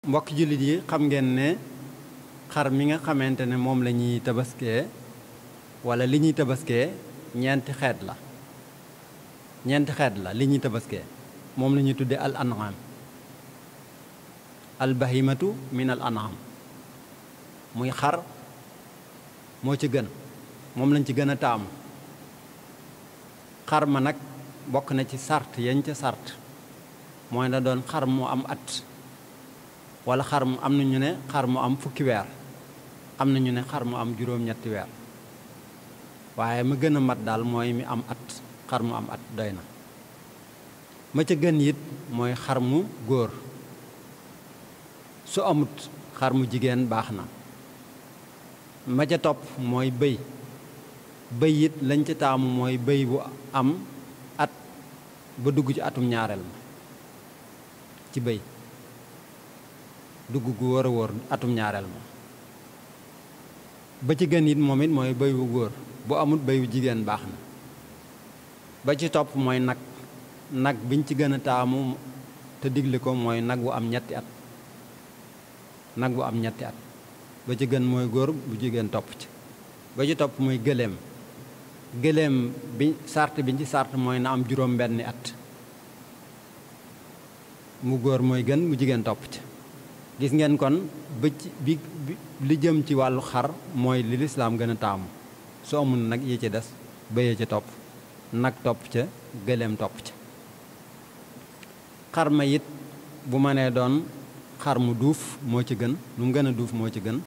mbokk jullit yi xam ngeen ne xar mi nga xamante ne moom la ñuy tabaskee wala li ñuy tabaskee ñeenti xeet la li ñuy tabaskee moom la ñuy tuddee al an'am al bahimatu min al an'am muy xar moo ci gën moom lañ ci gën a taamu xar ma nag bokk na ci sart yañ ca sart mooy na doon xar mu am at wala xar mu am na ñu ne xar mu am fukki weer am na ñu ne xar mu am juróom-ñetti weer waaye ma gën a mat daal mooy mi am at xar mu am at doy na ma ca gën it mooy xar mu góor su amut xar mu jigéen baax na ma ca topp mooy bëy bëy it lañ ca taamu mooy bëy bu am at ba dugg ci atum ñaareel ma ci bëy dugg gu wóor a wóor atum ñaareel ma ba ci gën it moom it mooy bëy wu góor bu amut bëy wu jigéen baax na ba ci topp mooy nag biñ ci gën a taamu te digle ko mooy nag wu am ñetti at nag wu am ñetti at ba ci gën mooy góor bu jigéen topp ci ba ci topp mooy gëléem bi sart biñ ci sart mooy na am juróom benni at mu góor mooy gën mu jigéen topp ci gis ngeen kon bi li jëm ci wàllu xar mooy li lislaam gën a taamu soo amul nag yi ci des bëyee ca topp nag topp ca gëléem topp ca xar ma it bu mënee doon xar mu duuf moo ci gën lu mu gën a duuf moo ci gën